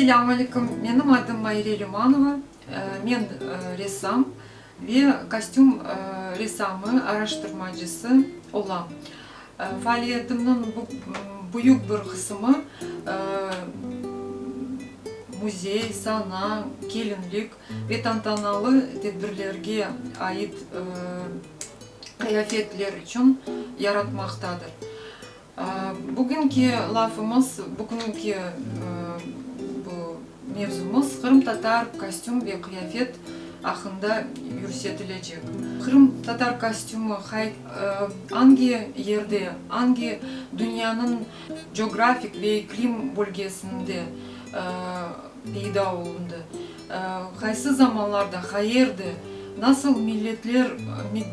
Selâm aleyküm, menim adım Mayre Lümanova, men ressam ve kostüm ressamı, araştırmacısı olam. Faaliyetimniñ büyük bir qısımı müzey, sana, kelinlik ve tantanalı tedbirlerge ait qıyafetler içün yaratmaqtadır. Bugünki lafımız, bugünki bu mevzumız qırımtatar kostüm ve qıyafet aqqında yürsetilecek. Qırımtatar kostümi angi yerde, angi dünyanıñ coğrafik ve iklim bölgesinde peyda olundı? Qaysı zamanlarda, qayerde, nasıl milletler,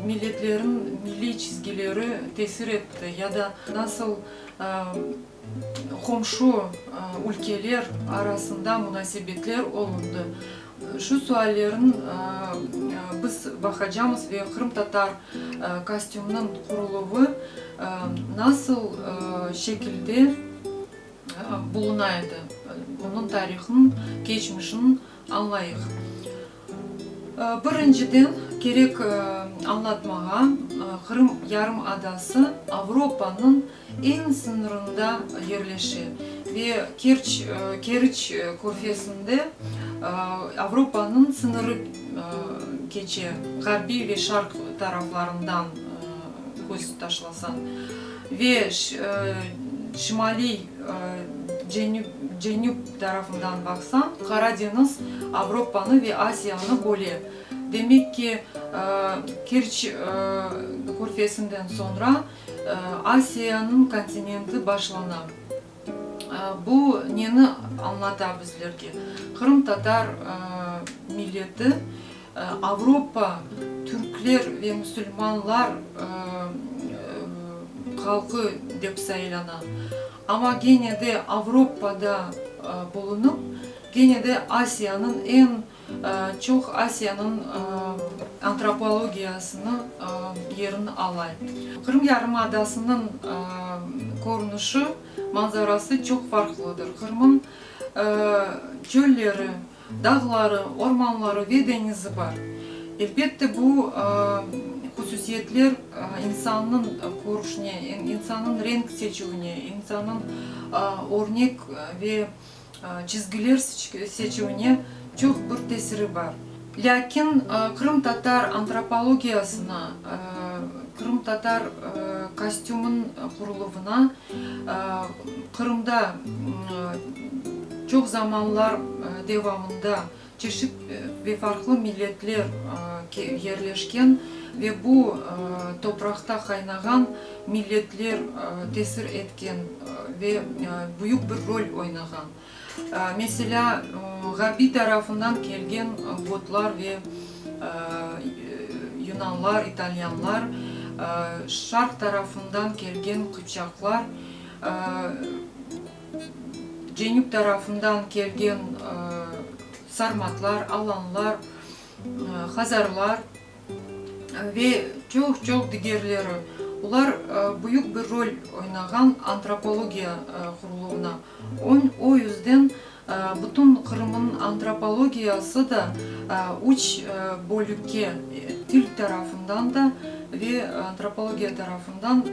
milletlerniñ milliy çizgileri tesir etti ya da nasıl qomşu ülkeler arasında munasebetler olundı? Şu suallerni biz baqacamız ve qırımtatar kostüminiñ quruluvı nasıl şekilde buluna edi, onıñ tarihın, keçmişin añlayıq. Birinciden, kerek añlatmağa, Qırım yarımadası Avropanıñ eñ sıñırında yerleşe ve Kerç, Keriç körfezinde Avropanıñ sıñırı keçe, ğarbiy ve şarq taraflarından köz taşlasañ. Ve şimaliy, cenüp tarafından baqsañ, Qara deñiz Avropanı ve Asiyanı böle. Demek ki, Kerç körfezinden soñra Asiyanıñ kontinenti başlana. Bu neni añlata bizlerge? Qırımtatar milleti Avropa türkler ve musulmanlar halqı dep sayılana. Amma gene de Avropada bulunıp, gene de Asiyanıñ eñ çoq Asiyanıñ antropologiyasını yerini ala. Qırım yarımadasınıñ körünişi, manzarası çoq farqlıdır. Qırımıñ çölleri, Dağları, ormanları ve deñizi bar. Elbette, bu hususiyetler insannıñ körüşine, insannıñ renk seçüvine, insannıñ örnek ve çizgiler seçüvine çoq bir tesiri bar. Lâkin qırımtatar antropologiyasına, qırımtatar kostüminiñ quruluvına Qırımda çoq zamanlar devamında çeşit ve farqlı milletler yerleşken ve bu topraqta qaynağan milletler tesir etken ve büyük bir rol oynağan. Meselâ, ğarbiy tarafından kelgen gotlar ve yunanlar, italyanlar, şarq tarafından kelgen qıpçaqlar, cenüp tarafından kelgen sarmatlar, alanlar, hazarlar ve çoq-çoq digerleri, olar büyük bir rol oynağan antropologiya quruluvına. O yüzden bütün Qırımnıñ antropologiyası da üç bölükke, til tarafından da ve antropologiya tarafından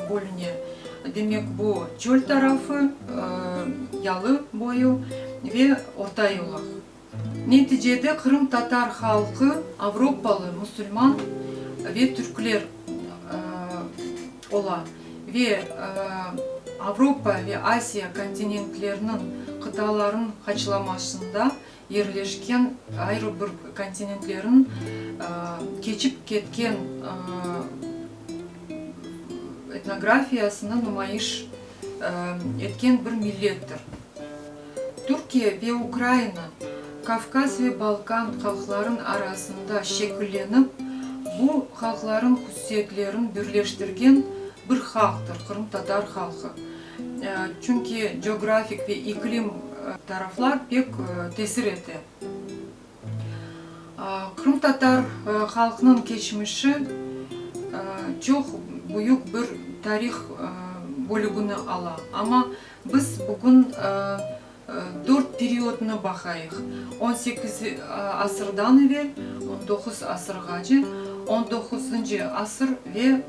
bölüne. Demek, bu çöl tarafı, yalı boyu ve Orta yolaq. Neticede qırımtatar halqı avropalı musulman ve türkler ola ve Avropa ve Asiya kontinentleriniñ qıtalarınıñ haçlamasında yerleşken ayrı bir kontinentlerniñ keçip ketken etnografiyasını numayış etken bir millettir. Türkiye ve Ukrayina, Kavkaz ve Balkan halqlarıñ arasında şekillenip, bu halqlarıñ hususiyetlerin birleştirgen bir halqtır, qırımtatar halqı. Çünki coğrafik ve iklim taraflar pek tesir ete. Qırımtatar halqnıñ keçmişi çoq büyük bir tarih bölügini ala. Amma biz bugün. Dört periodnı baqayıq, on sekiz asırdan evel, on doquz asırğace, on doquzıncı asır ve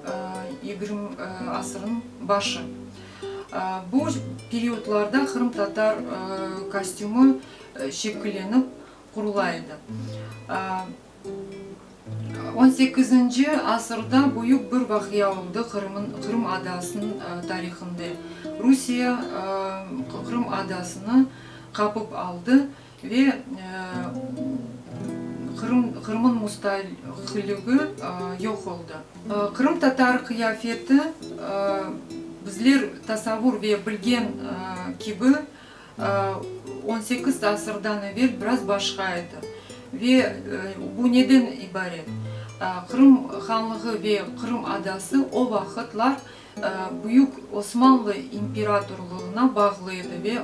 yigirmi asırnıñ başı. Bu periodlarda qırımtatar kostümi şekillenip qurula edi. On sekizinci asırda büyük bir vaqia oldı Qırım adasınıñ tarihında. Rusiye Qırım adasını qapıp aldı ve Qırımnıñ mustaqilligi yoq oldı. Qırımtatar qıyafeti bizler tasavvur ve bilgen kibi On sekiz asırdan evel biraz başqa edi. Ve bu neden ibaret? Qırım hanlığı ve Qırım adası o vaqıtlar büyük Osmanlı imperatorlığına bağlı edi ve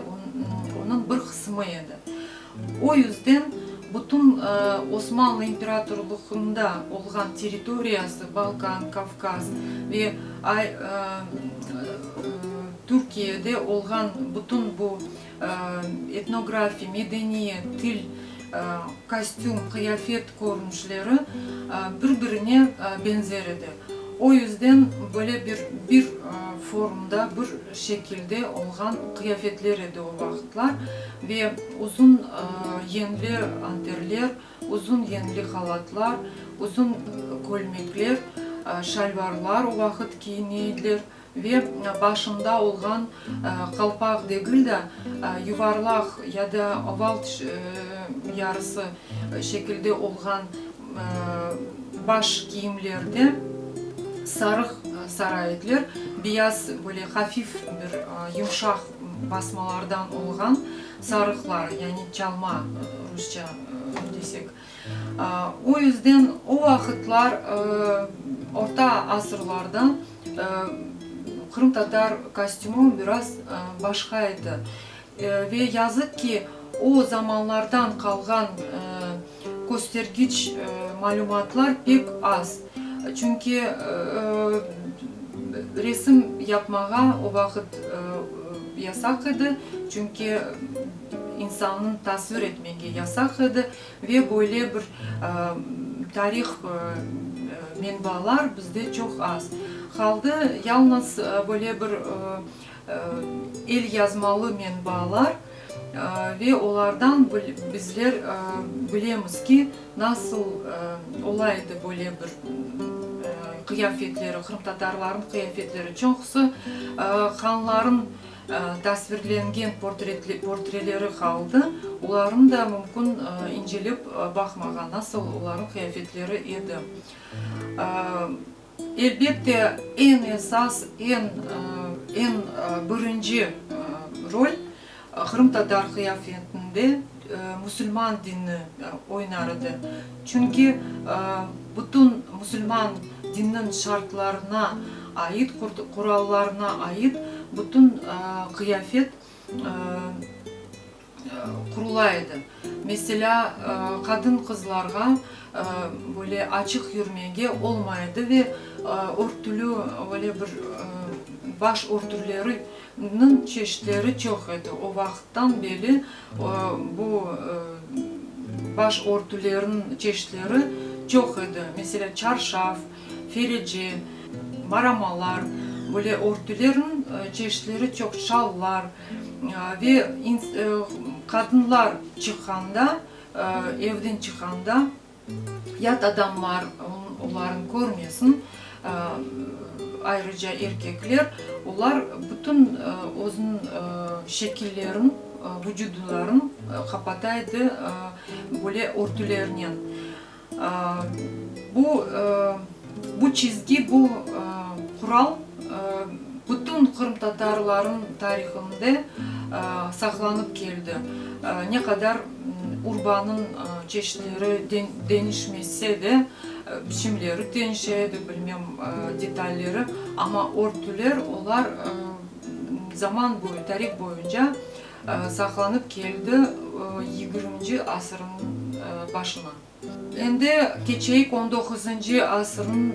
onıñ bir qısmı edi. O yüzden bütün Osmanlı imperatorlığında olğan territoriyası, Balkan, Kavkaz ve Türkiyede olğan bütün bu etnografi, medeniyet, til, kostüm, qıyafet körünişleri bir-birine beñzer edi. O yüzden böyle bir bir formda, bir şekilde olğan qıyafetler edi o vaqıtlar ve uzun yenli anterler, uzun yenli halatlar, uzun kölmekler, şalvarlar o vaqıt kiyine ediler. Ve başında olğan qalpaq degil de, yuvarlaq ya da oval yarısı şekilde olğan baş kiyimlerde sarıq sara ediler, beyaz, böyle hafif bir yumşaq basmalardan olğan sarıqlar, yani çalma rusça desek. O yüzden o vaqıtlar, orta asırlarda qırımtatar kostümi biraz başqa edi. Ve yazıq ki, o zamanlardan qalğan köstergiç malümatlar pek az. Çünki resim yapmağa o vaqıt yasaq edi, çünki insannıñ tasvir etmege yasaq edi ve böyle bir tarih menbalar bizde çoq az qaldı. Yalnız böyle bir elyazmalı menbalar ve olardan bizler bilemiz ki, nasıl ola edi böyle bir qıyafetleri, qırımtatarlarnıñ qıyafetleri. Çoqusı hanların Tasvirlengen portreleri qaldı, olarnı da mümkün incelep baqmağa, nasıl olarnıñ qıyafetleri edi. Elbette, eñ esas, eñ, eñ birinci rol qırımtatar qıyafetinde musulman dini oynar edi. Çünki bütün musulman dininiñ şartlarına ait, qurallarına ait bütün qıyafet qurula edi. Meselâ, qadın-qızlarğa böyle açıq yürmege olmay edi ve örtülü böyle bir baş örtüleri Nıñ çeşitleri çoq edi. O vaqıttan beri bu baş örtülerniñ çeşitleri çoq edi. Meselâ, çarşaf, ferece, maramalar, böyle örtülerniñ çeşitleri çoq, şallar ve qadınlar çıqqanda, evden çıqqanda, Yat adamlar olarnı körmesin, ayrıca erkekler, olar bütün özüniñ şekillerin, vucudıların qapata edi böyle örtülernen. Bu, bu çizgi, bu qural bütün qırımtatarlarnıñ tarihinde saqlanıp keldi. Ne qadar urbanıñ çeşitleri deñişmese de, biçimleri deñişe edi, bilmem, detalleri, amma örtüler, olar zaman boyu, tarih boyunca saqlanıp keldi yigirminci asırnıñ başına. Endi keçeyik on doquzıncı asırnıñ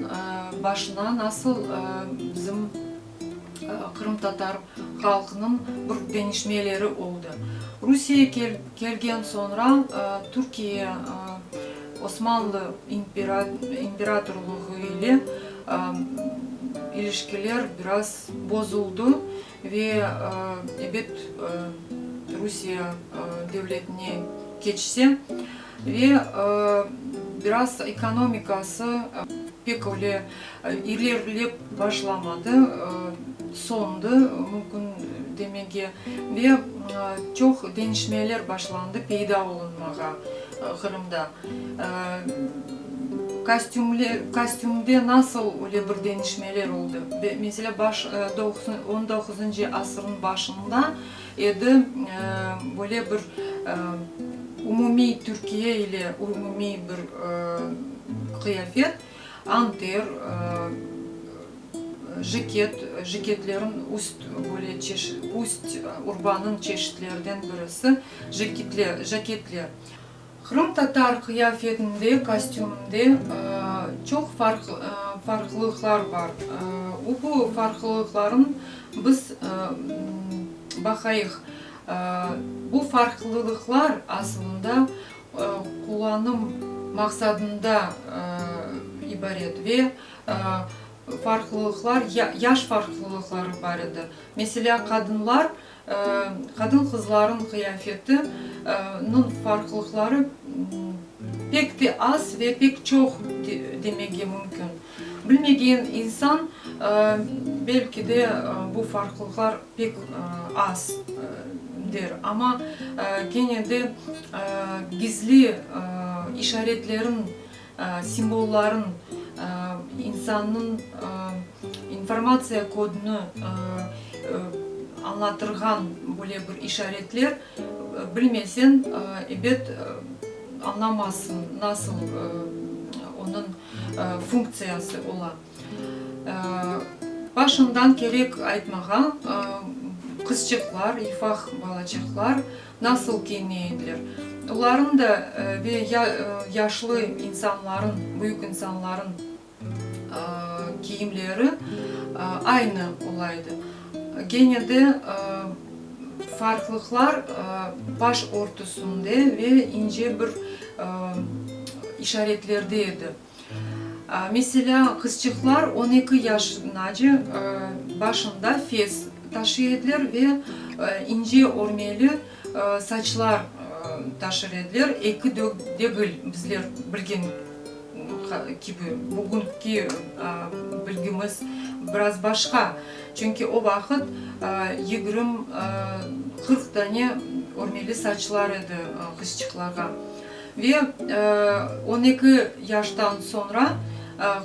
başına, nasıl bizim qırımtatar halqınıñ bir deñişmeleri oldı. Rusiye kelgen soñra Türkiye Osmanlı imperatorlığı ile ilişkiler biraz bozuldı ve ebet Rusiye devletine keçse ve biraz ekonomikası pek öyle ilerilep başlamadı, soñdı mümkün demege ve çoq deñişmeler başlandı peyda olunmağa Qırımda. Kostümde nasıl öyle bir deñişmeler oldı? Meselâ, baş on doquzıncı asırnıñ başında edi böyle bir umumiy Türkiye ile umumiy bir qıyafet, anter, jeket, jeketlerin üst böyle üst urbanıñ çeşitlerden birisi, jekitler, jaketler. Qırımtatar qıyafetinde, kostüminde çoq farqlılıqlar bar. Bu farqlılıqların biz baqayıq. Bu farqlılıqlar asılında qullanım maqsadında ibaret ve farqlılıqlar, yaş farqlılıqları bar edi. Meselâ, qadınlar Qadın-qızlarıñ qıyafetiniñ farqlıqları pek te az ve pek çoq demege mümkün. Bilmegen insan, belki de, bu farqlıqlar pek az der, amma kene de gizli işaretlerin, simvolların, insannıñ informatsiya kodunı añlatırğan böyle bir işaretler bilmesen, ebet, añlamazsıñ, nasıl onıñ funktsiyası ola. Başından kerek aytmağa, qızçıqlar, ifaq balaçıqlar Nasıl kiyine ediler? Olarnıñ da ve yaşlı insanların, büyük insanların kiyimleri aynı ola edi. Gene de farqlıqlar baş örtüsünde ve ince bir işaretlerde edi. Meselâ, qızçıqlar 12 yaşınace başında fes taşıy ediler ve ince örmeli saçlar taşır ediler, eki degil, bizler bilgen kibi, bugünki bilgimiz biraz başqa, çünki o vaqıt yigirmi, 40 dane örmeli saçlar edi qızçıqlarğa. Ve 12 yaştan soñra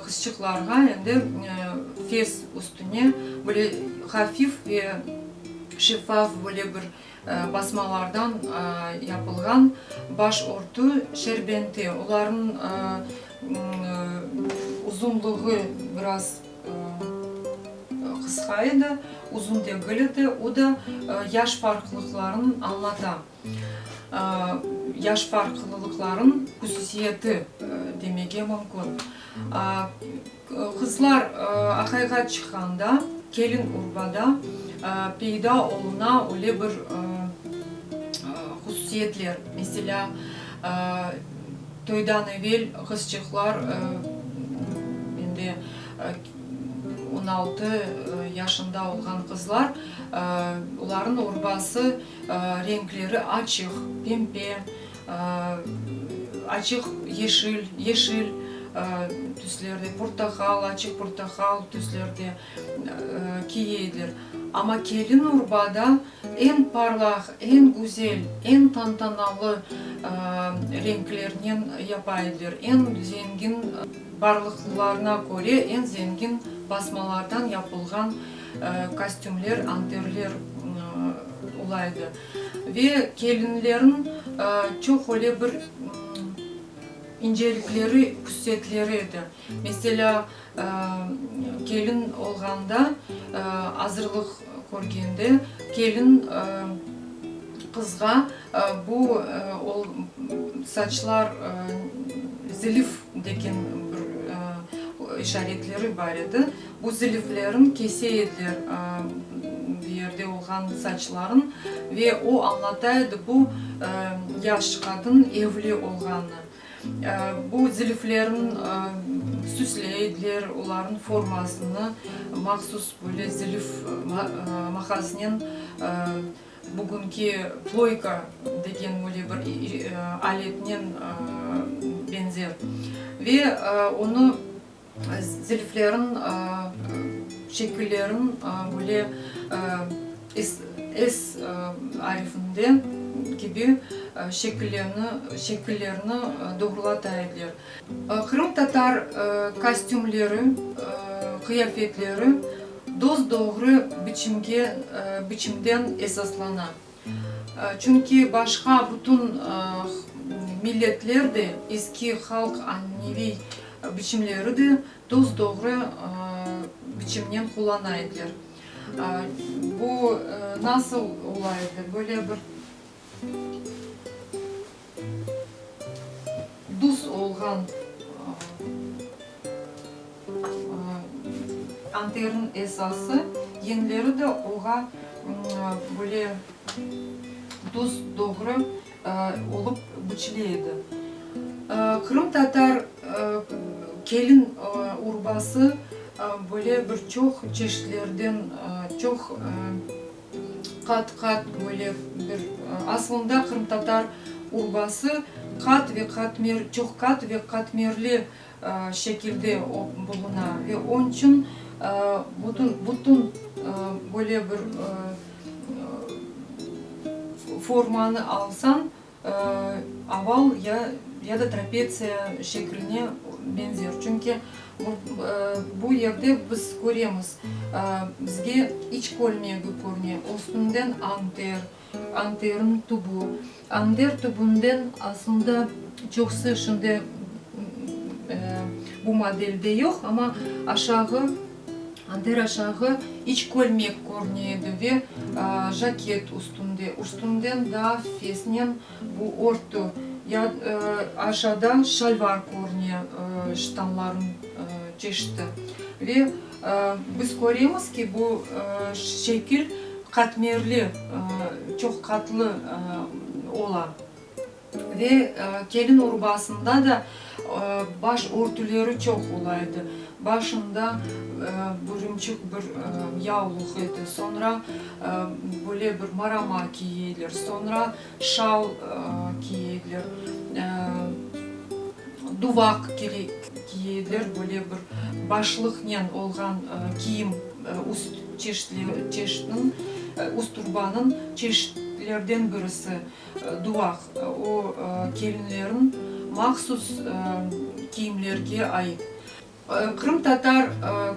qızçıqlarğa endi fes üstüne böyle hafif ve şeffaf böyle bir basmalardan yapılğan baş örtü, şerbenti, olarnıñ uzunlığı biraz qısqa edi, uzun degil edi, o da yaş farqlıqlarını añlata. Yaş farqlılıqlarıñ hususiyeti demege mümkün. Qızlar aqayğa çıqqanda, kelin urbada peyda oluna öyle bir hususiyetler. Meselâ, toydan evel qızçıqlar endi 16 yaşında olğan qızlar, olarnıñ urbası Renkleri açıq, pempe, açıq yeşil, yeşil tüslerde, portaqal, açıq portaqal tüslerde kiyeydiler. Amma kelin urbada eñ parlaq, eñ güzel, eñ tantanalı renklernen yapa ediler, eñ zengin barlıqlarına köre eñ zengin basmalardan yapılğan kostümler, anterler ola edi. Ve kelinlerniñ çoq öyle bir incelikleri, hususiyetleri edi. Meselâ, kelin olğanda, azırlıq körgende, kelin qızğa bu saçlar zilif degen bir işaretleri bar edi. Bu ziliflerin kese ediler ve. yerde olğan saçların ve o añlata edi bu yaş qadın evli olğanını. Bu ziliflerin süsley ediler, olarnıñ formasını mahsus böyle zilif maqasınen bugünki ployka degen öyle bir aletnen beñzer ve onı ziliflerin şekillerin böyle S arifinde kibi şekillerini doğrulata ediler. Qırımtatar kostümleri, qıyafetleri dos-doğru biçimge, biçimden esaslana. Çünki başqa bütün milletler de, eski halq ananeviy biçimleri de dos-doğru biçimnen qullana ediler. Bu nasıl ola edi? Böyle bir düz olğan anterniñ esası, yenleri de oğa böyle düz-doğru olıp biçile edi. Qırımtatar kelin urbası böyle bir çoq çeşitlerden, çoq qat-qat böyle bir, aslında qırımtatar urbası qat ve qatmer, çoq qat ve qatmerli şekilde buluna ve onıñ içün bütün, bütün böyle bir formanı alsañ, oval ya, ya da trapetsiya şekline beñzer. Çünki bu yerde biz köremiz, bizge iç kölmegi körüne, üstünden anter, anterniñ tübü. Anter tübünden aslında çoqusı şimdi bu modelde yoq, amma aşağı, anter aşağı iç kölmek körüne edi ve jaket üstünde, üstünden daa fesnen bu örtü, ya aşağıda şalvar körüne, ştanlarnıñ çeşiti. Ve biz köremiz ki, bu şekil qatmerli, çoq qatlı ola. Ve kelin urbasında da baş örtüleri çoq ola edi. Başında bürümçik bir yavluq edi, soñra böyle bir marama kiyeyler, soñra şal kiyeyler, duvaq kiyeyler, böyle bir başlıqnen olğan kiyim, üst çeşitniñ, üst urbanıñ çeşitlerden birisi. Duvaq, o kelinlerniñ mahsus kiyimlerge ait. Qırımtatar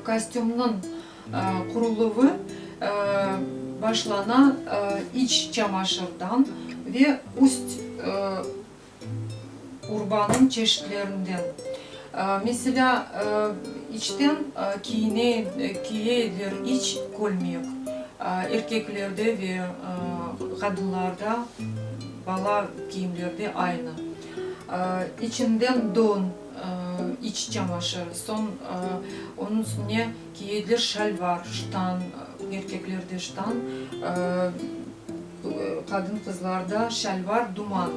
kostümniñ quruluvı başlana iç çamaşırdan ve üst urbanıñ çeşitlerinden. Meselâ, içten kiyine kiye ediler iç kölmek, erkeklerde ve qadınlarda bala kiyimlerde aynı. İçinden don, iç çamaşır, soñ onıñ üstüne kiye ediler şalvar, ştan, erkeklerde ştan, qadın-qızlarda şalvar, duman.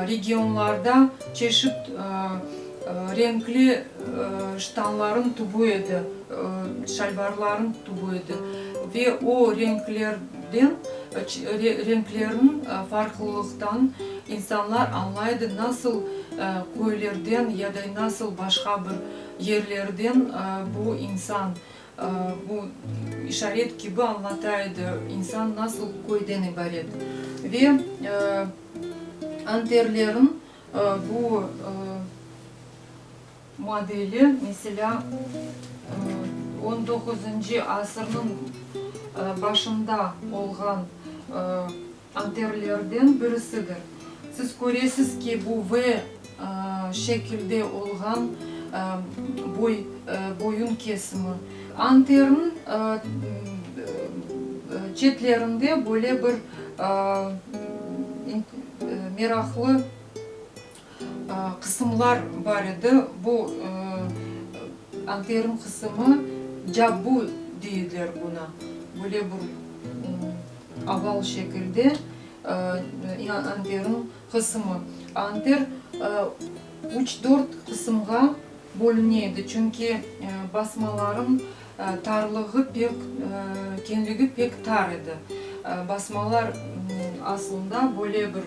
Regionlarda çeşit renkli ştanlarıñ tübü edi, şalvarlarıñ tübü edi ve o renklerden, renklerniñ farqlılıqtan insanlar añlaydı, nasıl köylerden ya da nasıl başqa bir yerlerden bu insan, bu işaret kibi añlata edi, insan nasıl köyden ibaret. Ve Anterlerin bu modeli, meselâ, on doquzıncı asırnıñ başında olğan anterlerden birisidir. Siz köresiz ki, bu V şekilde olğan boy, boyun kesimi. Anterniñ çetlerinde böyle bir meraqlı qısımlar bar edi. Bu anterniñ qısımı cabbu deydiler buna. Böyle bir oval şekilde anterniñ qısımı. Anter üç-dört qısımğa bölüne edi, çünki basmalarıñ tarlığı pek, keñligi pek tar edi. Basmalar aslında böyle bir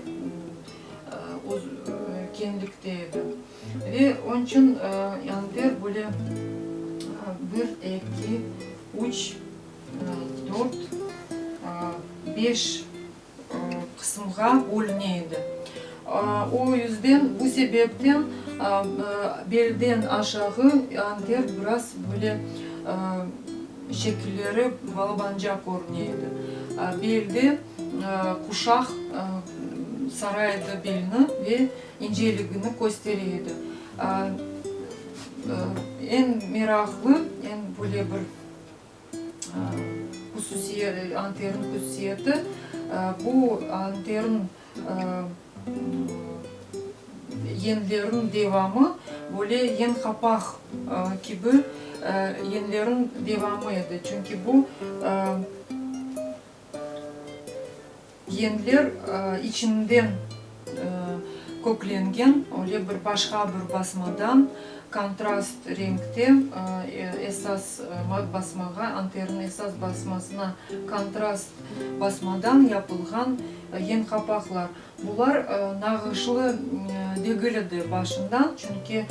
keñlikte edi. Ve onıñ içün anter böyle bir, eki, üç, dört, beş qısımğa bölüne edi. O yüzden, bu sebepten belden aşağı anter biraz böyle şekilleri balabanca körüne edi. Belde quşaq sara edi belni ve inceligini köstere edi. Eñ meraqlı, eñ böyle bir anterniñ hususiyeti, bu anterniñ yenlerniñ devamı, böyle yen qapaq kibi yenlerniñ devamı edi. Çünki bu Yenler içinden köklengen, öyle bir başqa bir basmadan, kontrast renkte esas basmağa, anterniñ esas basmasına kontrast basmadan yapılğan yen qapaqlar. Bular nağışlı degil edi başından, çünki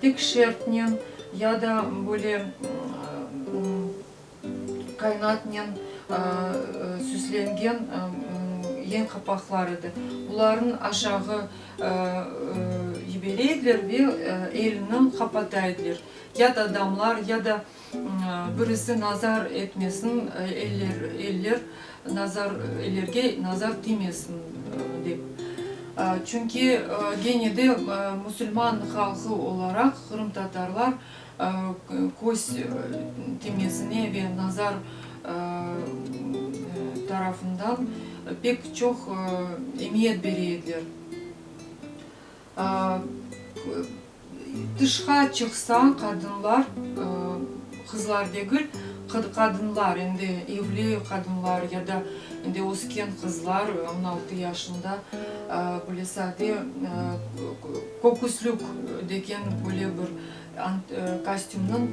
tek şertnen ya da böyle Qaynatnen süslengen yeñ qapaqlar edi. Bularnıñ aşağı yibere ediler ve elini qapata ediler. Ya da damlar, ya da birisi nazar etmesin, eller, eller nazar, ellerge nazar tiymesin dep. Çünki gene de musulman halqı olaraq qırımtatarlar Köz timesine ve nazar tarafından pek çoq emiyet bere ediler. Tışqa çıqsa, qadınlar, qızlar degil, qadınlar, endi evli qadınlar ya da endi ösken qızlar, 16 yaşında, böyle sade köküslük degen böyle bir Kostümniñ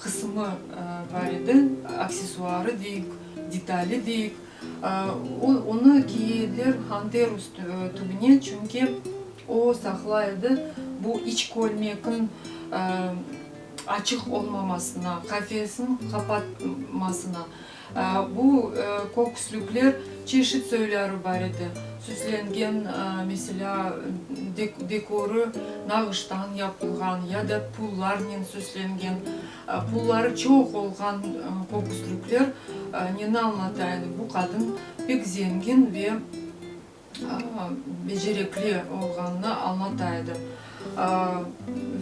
qısımı bar edi, aksessuarı deyik, detali deyik. Onı kiye ediler anter tübüne, çünki o saqlay edi bu iç kölmekniñ açıq olmamasına, qafesniñ qapatmasına. Bu köküslükler çeşit soyları bar edi, süslengen, meselâ, dekorı nağıştan yapılğan ya da pullarnen süslengen. Pulları çoq olğan köküslükler neni añlata edi? Bu qadın pek zengin ve becerekli olğanını añlata edi.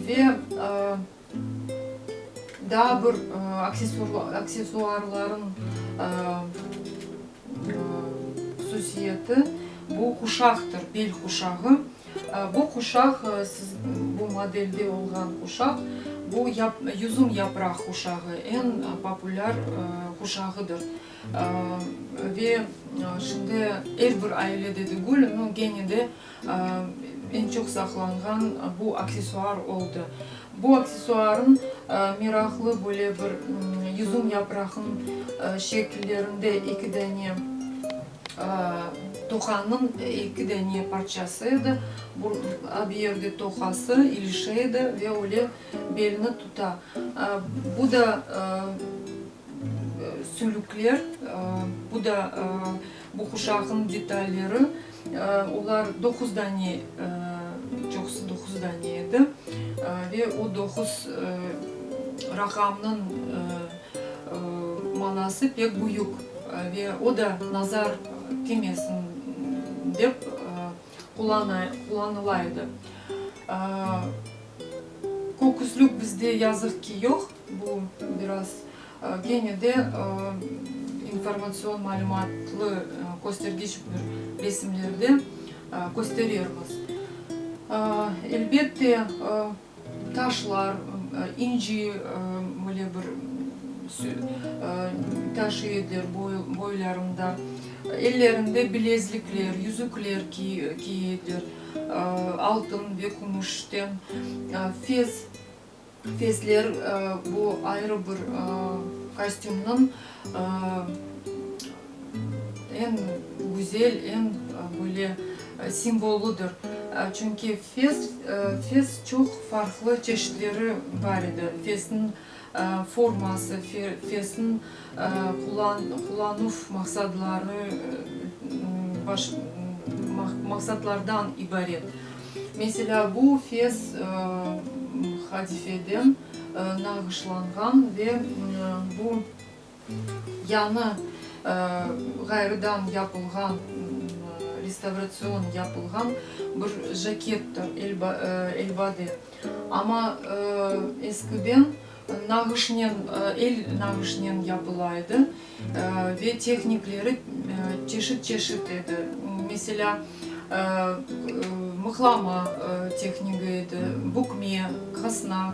Ve Daa bir aksessuarlarıñ hususiyeti, bu quşaqtır, bel quşağı. Bu quşaq, siz bu modelde olğan quşaq, bu yüzüm yapraq quşağı, eñ populâr quşağıdır. Ve şimdi er bir ailede degil, no gene de Eñ çoq saqlanğan bu aksessuar oldı. Bu aksessuarıñ meraqlı böyle bir yüzüm yaprağınıñ şekillerinde eki dane toqanıñ eki dane parçası edi. Bu yerde toqası ilişe edi ve öyle belni tuta. Bu da sülükler, bu da bu quşaqnıñ detalleri, olar doquz dane, çoqusı doquz dane edi ve o doquz raqamnıñ manası pek büyük ve o da nazar tiymesin dep qullanıla edi. Köküslük bizde yazıq ki yoq, bu biraz kene de informatsion malümatlı köstergiç bir resimlerde kösterermiz. Elbette, taşlar, inci böyle bir. taşıy ediler boylarında. Ellerinde bilezlikler, yüzükler kiy ediler, altın ve kümüşten. Fes, fesler bu ayrı bir kostümniñ eñ güzel, eñ böyle simvoludır. Çünki fes, fes çoq farqlı çeşitleri bar edi. Fesniñ forması, fesniñ qullanuv maqsadları maqsadlardan ibaret. Meselâ, bu fes qadifeden nağışlanğan ve bu yañı ğayrıdan yapılğan, restavratsion yapılğan bir jakettir, elbade. Amma eskiden nağışnen, el nağışnen yapıla edi ve tehnikleri çeşit-çeşit edi. Meselâ, mıqlama tehnigi edi, bükme, qasnaq,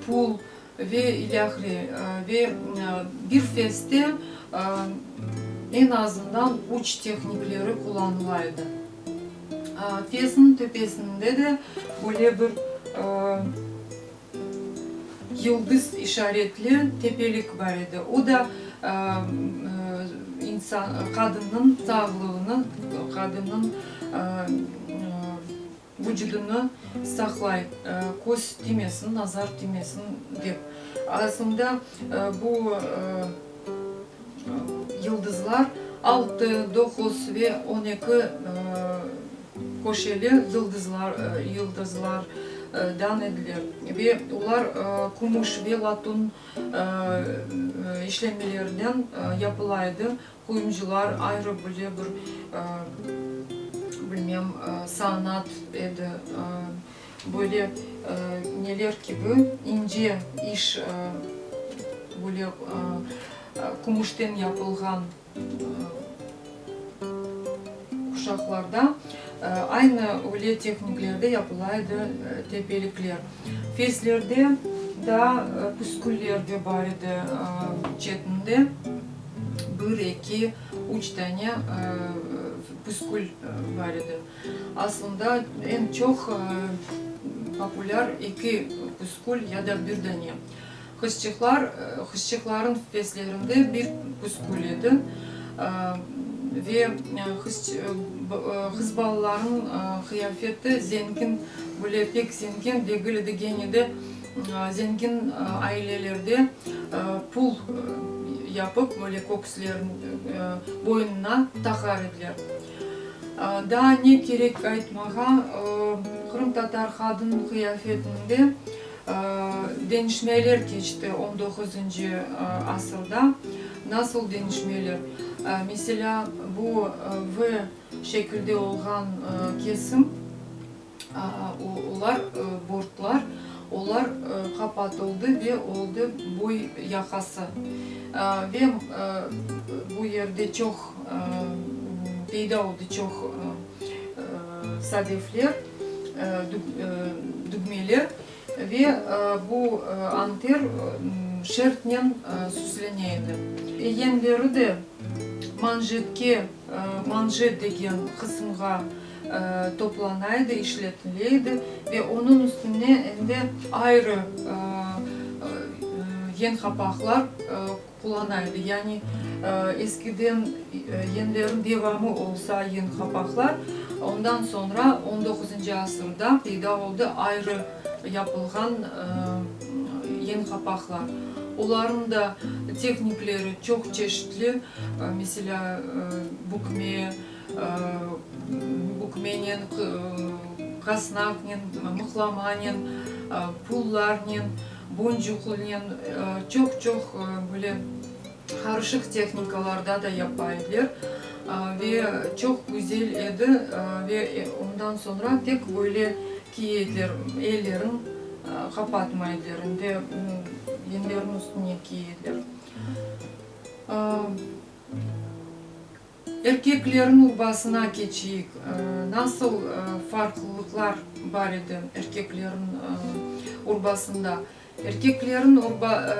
pul ve ilâhre. Ve bir feste eñ azından üç tehnikleri qullanıla edi. Fesniñ töpesinde de böyle bir yıldız işaretli tepelik bar edi. O da insan, qadınnıñ sağlığını, qadınnıñ vucudını saqlay, köz tiymesin, nazar tiymesin dep. Aslında bu yıldızlar altı, doquz ve 12 köşeli yıldızlar yıldızlardan ediler ve olar kümüş ve latun işlemelerden yapıla edi. Quyumcılar ayrı böyle bir, bilmem, sanat edi. Böyle neler kibi ince iş, böyle kümüşten yapılğan quşaqlarda aynı öyle tehniklerde yapıla edi tepelikler. Feslerde daa püsküller de bar edi çetinde. Bir, eki, üç tane püskül bar edi. Aslında eñ çoq populâr eki püskül ya da bir dane. Qızçıqlar, qızçıqlarnıñ feslerinde bir püskül edi ve qız balalarnıñ qıyafeti zengin, böyle pek zengin degil edi, gene de zengin ailelerde pul yapıp, böyle köküslerin boynuna taqar ediler. Daa ne kerek aytmağa, qırımtatar qadın qıyafetinde deñişmeler keçti on doquzıncı asırda. Nasıl deñişmeler? Meselâ, bu V şekilde olğan kesim, olar, bortlar, olar qapatıldı ve oldı boy yaqası. Ve bu yerde çoq peyda oldı çoq sadefler, dügmeler ve bu anter şertnen süslene edi. Yenleri de manjetke, manjet degen qısımğa toplana edi, işletile edi ve onıñ üstüne endi ayrı yen qapaqlar qullana edi. Yani eskiden yenlerin devamı olsa yen qapaqlar, ondan soñra on doquzıncı asırda peyda oldı ayrı yapılğan yen qapaqlar. Olarnıñ da tehnikleri çoq çeşitli, meselâ, bükme, Bükmenen, qasnaqnen, mıqlamanen, pullarnen, boncuqnen çoq-çoq böyle qarışıq tehnikalarda da yapa ediler. Ve çoq güzel edi ve ondan soñra tek böyle kiye ediler, ellerin qapatmay ediler, endi yenlerin üstüne kiye ediler. Erkeklerniñ urbasına keçeyik. Nasıl farqlılıqlar bar edi erkeklerniñ urbasında? Erkeklerniñ urba,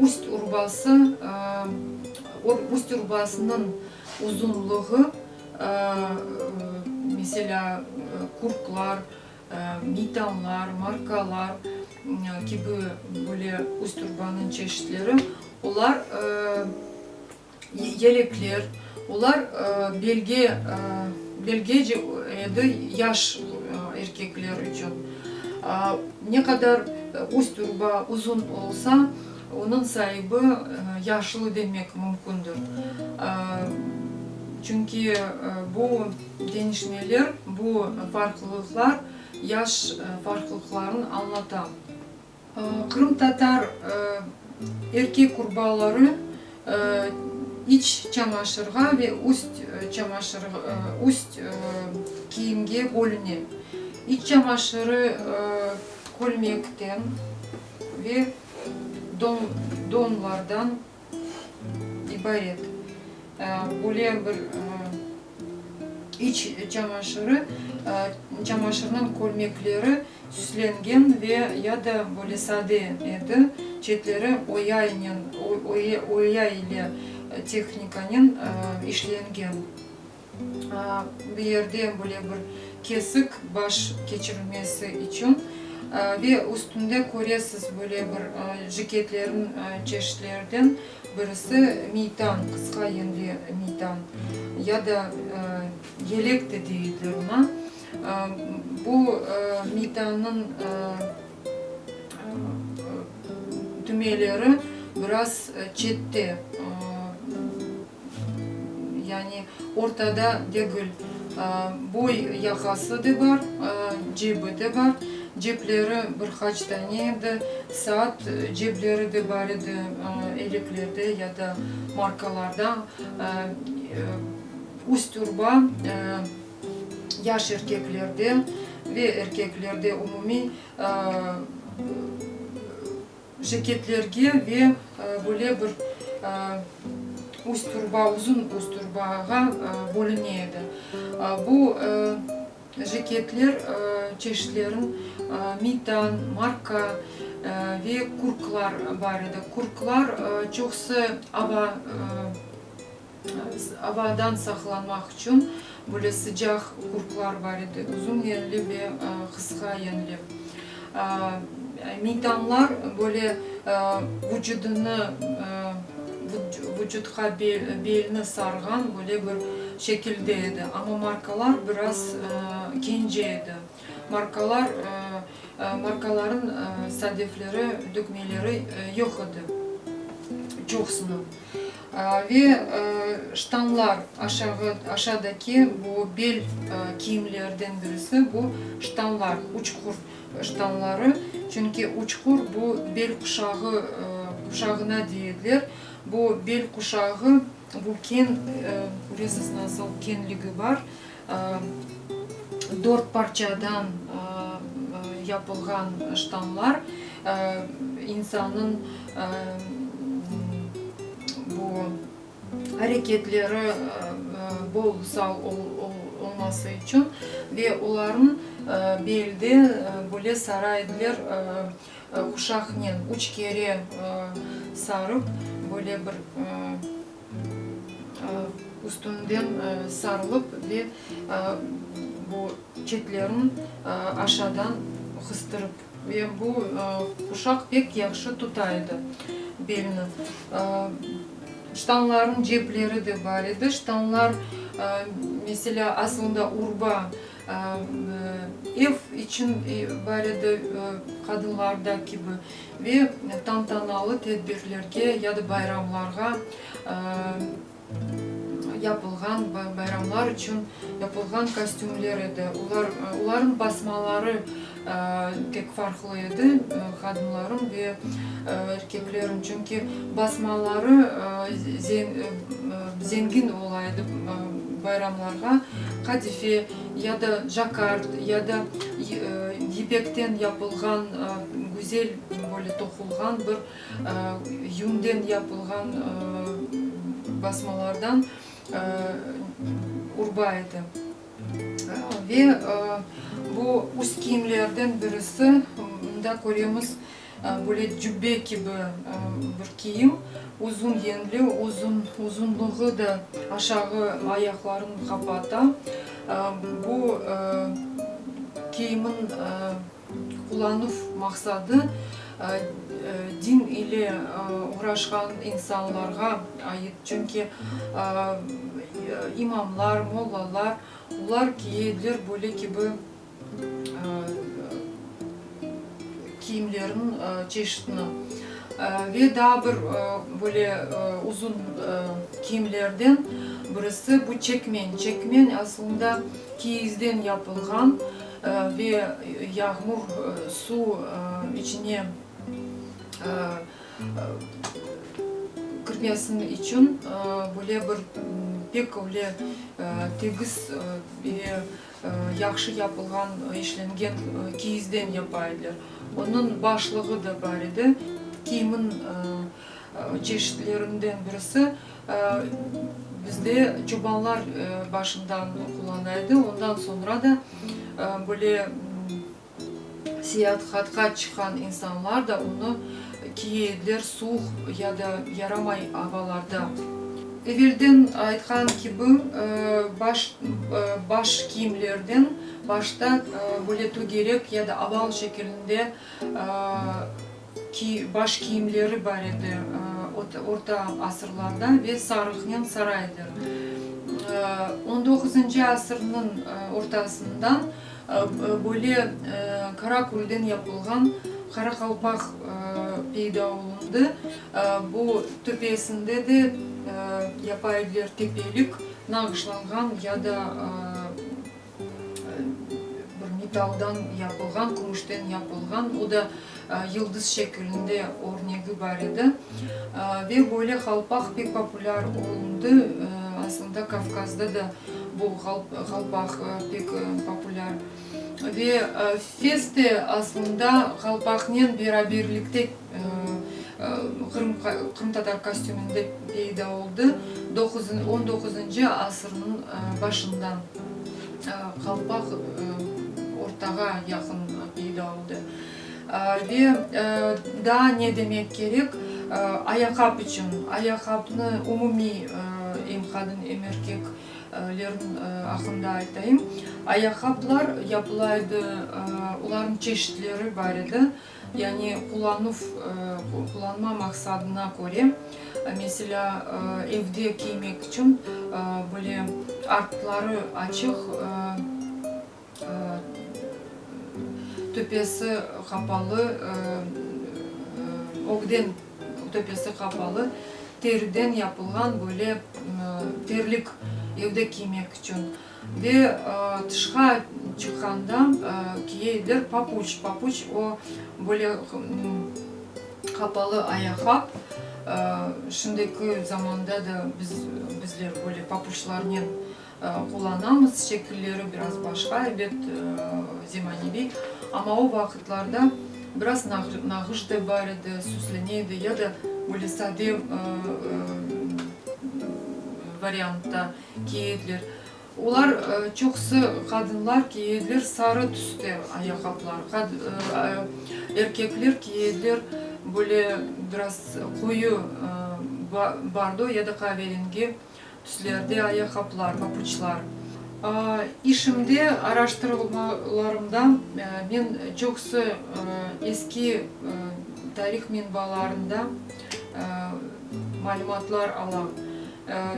üst urbası, üst urbasınıñ uzunlığı, meselâ, kurklar, meytanlar, markalar kibi böyle üst urbanıñ çeşitleri, olar yelekler, olar belge, belgece edi yaş erkekler içün. Ne qadar üst urba uzun olsa, onıñ saibi yaşlı demek mümkündir. Çünki bu deñişmeler, bu farqlılıqlar yaş farqlılıqlarını añlata. Qırımtatar erkek urbaları iç çamaşırğa ve üst çamaşır, üst kiyimge bölüne. İç çamaşırı kölmekten ve donlardan ibaret. Böyle bir iç çamaşırı, çamaşırnıñ kölmekleri süslengen ve ya da böyle sade edi, çetleri oyaynen, oya ile tehnikanen işlengen. Bu yerde böyle bir kesik baş keçirilmesi içün ve üstünde köresiz böyle bir jiketlerniñ çeşitlerden birisi miytan, qısqa yenli miytan ya da yelek de deydiler oña. Bu miytannıñ dümeleri biraz çette. Yani ortada degil. Boy yaqası de bar, cebi de bar. Cepleri bir qaç tane edi. Saat cepleri de bar edi eleklerde ya da markalarda. Üst urba yaş erkeklerde ve erkeklerde umumiy Jeketlerge ve böyle bir üst urba, uzun üst urbağa bölüne edi. Bu jeketler çeşitlerin mitan, marka ve kurklar bar edi. Kurklar çoqusı ava, avadan saqlanmaq içün böyle sıcaq kurklar bar edi, uzun yenli ve qısqa yenli. Meydanlar böyle vucudını, vucutqa belni sarğan böyle bir şekilde edi, amma markalar biraz kence edi. Markalar, markaların sadefleri, dögmeleri yoq edi çoqusınıñ. Ve ştanlar, aşağı, aşağıdaki bu bel kiyimlerden birisi bu ştanlar, uçqur ştanları. Çünki uçqur bu bel quşağı, quşağına deyediler. Bu bel quşağı, bu keñ, köresiz nasıl keñligi bar, dört parçadan yapılğan ştanlar insannıñ bu areketleri bol-sal olması içün ve olarnıñ belde böyle sara ediler quşaqnen üç kere sarıp böyle bir Üstünden sarılıp ve bu çetlerin aşağıdan qıstırıp ve bu quşaq pek yahşı tuta edi belni. Ştanlarnıñ cepleri de bar edi. Ştanlar, meselâ, aslında urba ev içün bar edi, qadınlarda kibi. Ve tantanalı tedbirlerge ya da bayramlarğa yapılğan, bayramlar içün yapılğan kostümler edi. Olar, olarnıñ basmaları pek farqlı edi, qadınlarıñ ve erkekleriñ, çünki basmaları zengin ola edi bayramlarğa, qadife ya da jakard, ya da yipekten yapılğan güzel böyle toqulğan bir yünden yapılğan basmalardan urba edi. Ve bu üst kiyimlerden birisi, mında köremiz. Böyle cübbe kibi bir kiyim, uzun yenli, uzun, uzunlığı da aşağı ayaqlarını qapata. Bu kiyimniñ qullanuv maqsadı din ile oğraşqan insanlarğa ait, çünki imamlar, mollalar, olar kiyediler böyle kibi kiyimlerniñ çeşitini. Ve daa bir böyle uzun kiyimlerden birisi bu çekmen. Çekmen aslında kiyizden yapılğan ve yağmur suv içine kirmesin içün böyle bir pek öyle tegiz ve Yahşı yapılğan, işlengen kiyizden yapa ediler. Onıñ başlığı da bar edi. Kiyimniñ çeşitlerinden birisi bizde çobanlar başından qullana edi. Ondan soñra da böyle seyahatqa çıqqan insanlar da onı kiye ediler suvuq ya da yaramay avalarda. Evelden aytqan kibi, baş baş kiyimlerden başta böyle tögerek ya da oval şekilinde baş kiyimleri bar edi orta asırlarda ve sarıqnen sara ediler. On doquzıncı asırnıñ ortasından böyle qara külden yapılğan qara qalpaq peyda olundı. Bu töpesinde de yapa ediler tepelik, nağışlanğan ya da bir metaldan yapılğan, kümüşten yapılğan, o da yıldız şekilinde örnegi bar edi. Ve böyle qalpaq pek populâr olundı, aslında Kavkazda da bu qalpaq pek populâr. Ve fes de aslında qalpaqnen beraberlikte qırımtatar kostüminde peyda oldı, on doquzıncı asırnıñ başından qalpaq ortağa yaqın peyda oldı. Ve daa ne demek kerek, ayaqap içün, ayaqapnı umumiy em qadın, em erkek lerniñ aqqında aytayım. Ayaqaplar yapıla edi, olarnıñ çeşitleri bar edi. Yani qullanuv, qullanma maqsadına köre, meselâ, evde kiymek içün böyle artları açıq, töpesi qapalı, ögden töpesi qapalı, teriden yapılğan böyle terlik evde kiymek içün. Ve tışqa çıqqanda kiye ediler papuç. Papuç o, böyle qapalı ayaqqap. Şimdiki zamanda da biz, bizler böyle papuçlarnen qullanamız. Şekilleri biraz başqa, elbet, zemaneviy. Amma o vaqıtlarda biraz nağış da bar edi, süslene edi ya da böyle sade variantta kiye ediler. Olar, çoqusı qadınlar kiye ediler sarı tüste ayaqqaplar. Erkekler kiye ediler böyle biraz qoyu bordo ya da qaverengi tüslerde ayaqqaplar, papuçlar. İşimde, araştırmalarımda men çoqusı eski tarih menbalarında malümatlar alam.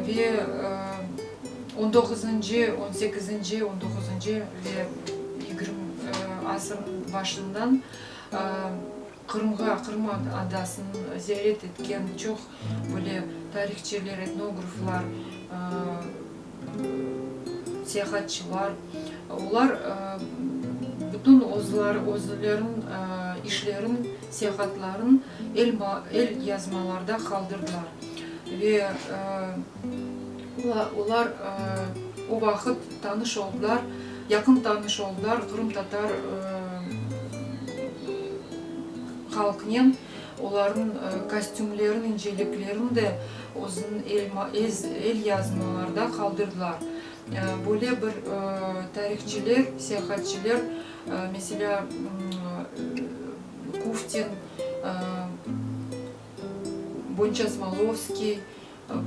Ve on doquzıncı, on sekizinci, on doquzıncı ve yigirmi asırnıñ başından Qırımğa, Qırım adasını ziyaret etken çoq böyle tarihçiler, etnograflar, seyahatçılar, olar bütün özleriniñ işlerin, seyahatların el yazmalarda qaldırdılar. Ve olar o vaqıt tanış oldılar, yaqın tanış oldılar qırımtatar halqnen, olarnıñ kostümlerin inceliklerini de özüniñ elyazmalarda qaldırdılar. Böyle bir tarihçiler, seyahatçiler, meselâ, Kuftin. Bonçasmolovskiy,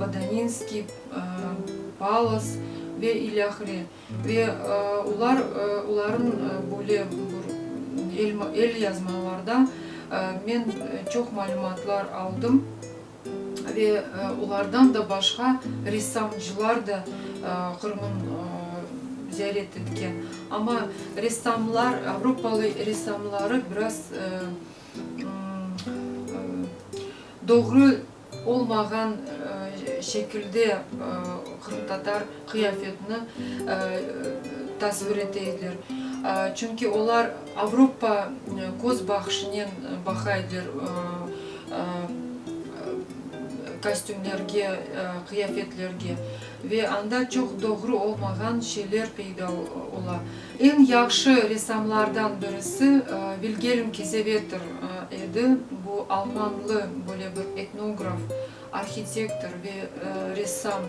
Bodaninskiy, Palas ve ilâhre. Ve olar, olarnıñ böyle bir elyazmalarda men çoq malümatlar aldım. Ve olardan da başqa ressamcılar da Qırımnı ziyaret etken. Amma ressamlar, avropalı ressamları biraz doğru olmağan şekilde qırımtatar qıyafetini tasvir ete ediler. Çünki olar avropa köz baqışınen baqa ediler kostümlerge, qıyafetlerge ve anda çoq doğru olmağan şeyler peyda ola. Eñ yahşı ressamlardan birisi Vilgelm Kizevetter edi. Bu almanlı böyle bir etnograf, arhitektor ve ressam.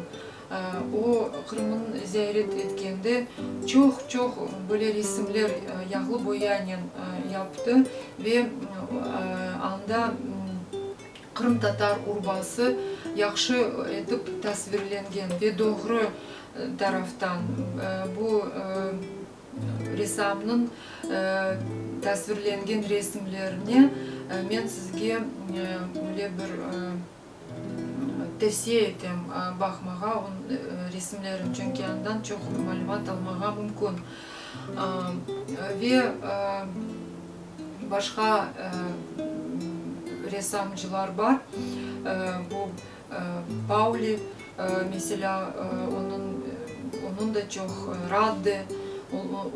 O, Qırımnı ziyaret etkende çoq-çoq böyle resimler yağlı boyanen yaptı ve anda qırımtatar urbası yahşı etip tasvirlengen ve doğru taraftan bu ressamnıñ tasvirlengen resimlerine men sizge böyle bir Tevsiye etem baqmağa onıñ resimlerini, çünki andan çoq malümat almağa mümkün. Ve başqa ressamcılar bar, bu Pauli, meselâ, onıñ, onıñ da çoq, Radde,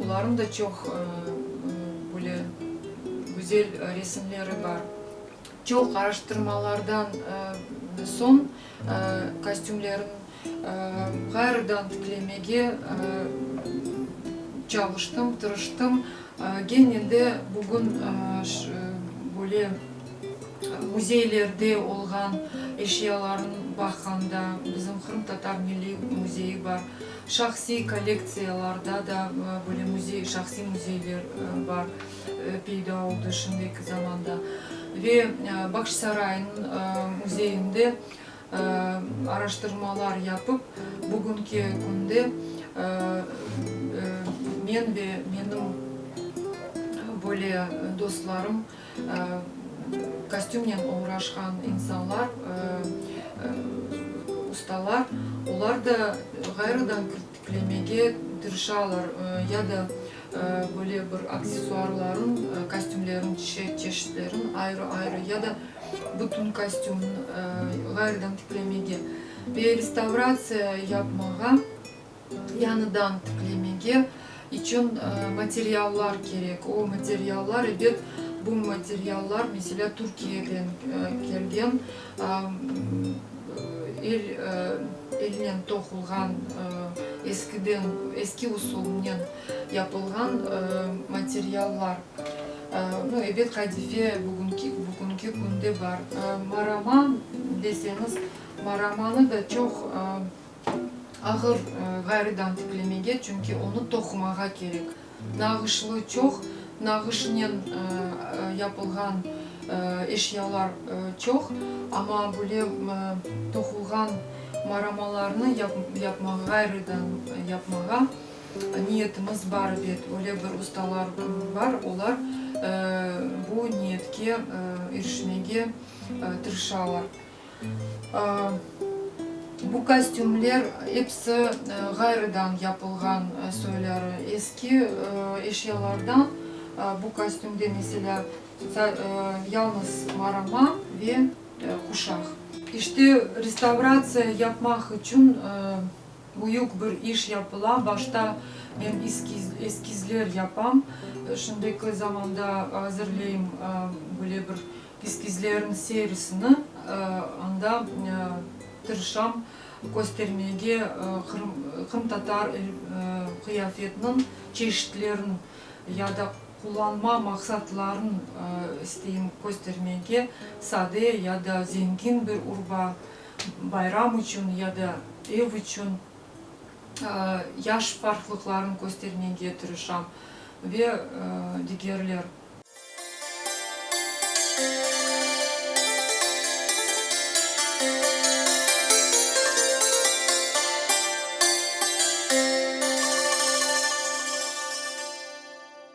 olarnıñ da çoq böyle güzel resimleri bar. Çoq araştırmalardan soñ kostümlerin ğayrıdan tiklemege çalıştım, tırıştım. Gene de bugün böyle müzeylerde olğan eşyaların baqqanda, bizim Qırımtatar milliy müzeyi bar, şahsiy kollektsiyalarda da böyle müzey, şahsiy müzeyler bar. Peyda oldı şimdiki zamanda ve Bağçasaraynıñ müzeyinde araştırmalar yapıp, bugünki künde men ve menim böyle dostlarım, kostümnen oğraşqan insanlar, ustalar, olar da ğayrıdan tiklemege tırışalar ya da böyle bir aksessuarların, kostümlerin çeşitlerin ayrı-ayrı ya da bütün kostümni ğayrıdan tiklemege ve restavratsiya yapmağa, yañıdan tiklemege içün materiallar kerek. O materiallar, ebet, bu materiallar, meselâ, Türkiyeden kelgen, el elnen toqulğan, eskiden, eski usulnen yapılğan materiallar. Nu, ebet, qadife bugünki, bugünki künde bar. Marama deseñiz, maramanı da çoq ağır ğayrıdan tiklemege, çünki onı toqumağa kerek. Nağışlı çoq, nağışnen yapılğan eşyalar çoq, amma böyle toqulğan maramalarnı yapmağa, ğayrıdan yapmağa niyetimiz bar, ebet. Öyle bir ustalar bar, olar bu niyetke irişmege tırışalar. Bu kostümler episi ğayrıdan yapılğan soyları. Eski eşyalardan bu kostümde, meselâ, yalnız marama ve quşaq. İşte, restavratsiya yapmaq içün büyük bir iş yapıla. Başta men eskizler yapam. Şimdiki zamanda azırlayım böyle bir Eskizlerniñ serisini anda tırışam köstermege, qırımtatar qıyafetiniñ çeşitlerin ya da qullanma maqsatların isteyim köstermege, sade ya da zengin bir urba, bayram içün ya da ev içün yaş farqlıqların köstermege tırışam ve digerler.